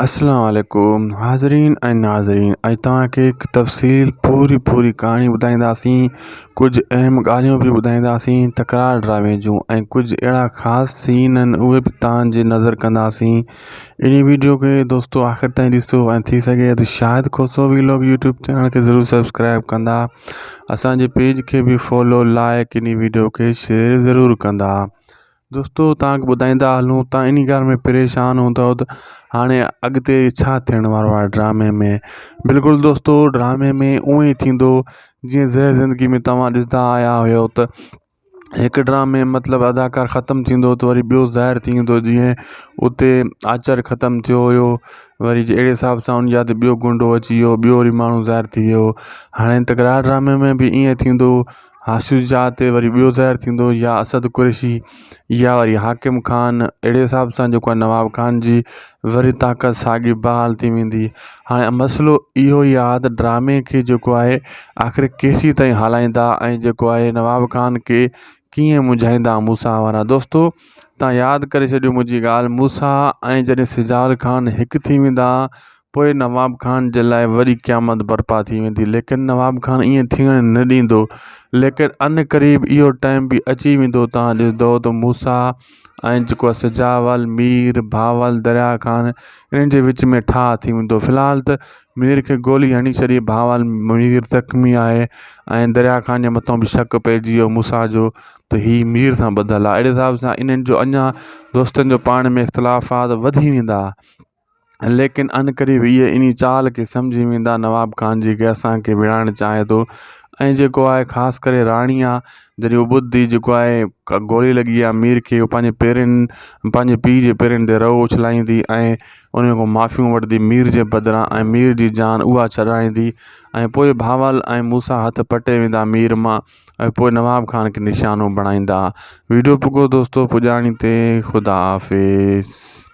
اسلام عليڪم حاضرين ۽ ناظرين اڄ توهان کي هڪ تفصيل پوري پوري ڪهاڻي ٻڌائينداسين ڪجهه اهم ڳالهيون به ٻڌائينداسين تڪرار ڊرامي جون ۽ ڪجهه اهڙا خاص سين آهن اهي به توهان جي نظر ڪنداسين انهي ويڊيو کي دوستو آخر تائين ڏسو ۽ ٿي سگهي ته Shahid Khoso vlog YouTube channel کي ضرور سبسڪرائب ڪندا اسانجي پيج کي به فالو لائڪ انهي ويڊيو کي شيئر ضرور ڪندا دوستو توهان کي ٻڌائيندا هلون توهان انهي ڳالهه ۾ پريشان هوندؤ ته هاڻي اڳتي ڇا ٿيڻ وارو آهي ڊرامي ۾ بلڪل دوستو ڊرامي ۾ اونئن ئي ٿيندو جيئن زهر زندگي ۾ توهان ڏسندا آيا هيو ته هڪ ڊرامي مطلب اداڪار ختم ٿيندو ته وري ٻيو ظاهر ٿي ويندو جيئن اتي آچر ختم ٿيو هيو وري جي اهڙي حساب سان ان جا تي ٻيو گنڊو اچي ويو ٻيو وري ماڻهو ظاهر ٿي ويو هاڻي تڪرار ڊرامي ۾ به ائين ٿيندو هاشم جي جاء تي وري ٻيو ظاهر ٿيندو يا اسد قريشي يا وري حاڪم خان اهڙي حساب سان جيڪو آهي نواب خان جي وري طاقت ساڳي بحال ٿي ويندي هاڻي مسئلو اهو ئي آهي ته ڊرامي کي جيڪو آهي آخر ڪيسين تائين هلائيندا ۽ جيڪو آهي نواب خان کي ڪيئن منجهائيندا موسيٰ وارا دوستو تان ياد ڪري ڇڏيو منهنجي ڳالهه موسيٰ ۽ جڏهن سجاد خان هڪ ٿي ويندا پوء نواب خان جي لاء وڏي قيامت برپا ٿي ويندي ليڪن نواب خان ائين ٿيڻ نه ڏيندو ليڪن عنقريب اهو ٽائيم به اچي ويندو تان ڏسندو ته موسيٰ ۽ جيڪو آهي سجاول مير بهاول دريا خان انهن جي وچ ۾ ٺاهه ٿي ويندو في الحال ته مير کي گولي هڻي ڇڏي بهاول مير زخمي آهي ۽ دريا خان جي مٿان به شڪ پئجي ويو موسيٰ جو ته هي مير سان ٻڌل آهي اهڙي حساب سان انهن جو اڃا دوستن جو پاڻ ۾ اختلافات وڌي ويندا ليڪن عنقريب اهي انهي چال کي سمجهي ويندا نواب خان جي کي اسان کي وڙهائڻ چاهي ٿو ۽ جيڪو آهي خاص ڪري راڻي آ جڏهن هو ٻڌي جيڪو آهي گولي لڳي آ مير کي هو پنهنجي پيرن پنهنجي پيء جي پيرن تي رئو اڇلائيندي ۽ ان کان معافيون وٺندي مير جي بدران ۽ مير جي جان اها ڇڏائيندي ۽ پوء بهاول ۽ موسيٰ هٿ پٽي ويندا مير مان ۽ پوء نواب خان کي نشانو بڻائيندا ويڊيو پڳو دوستو پڄاڻي تي خدا حافظ.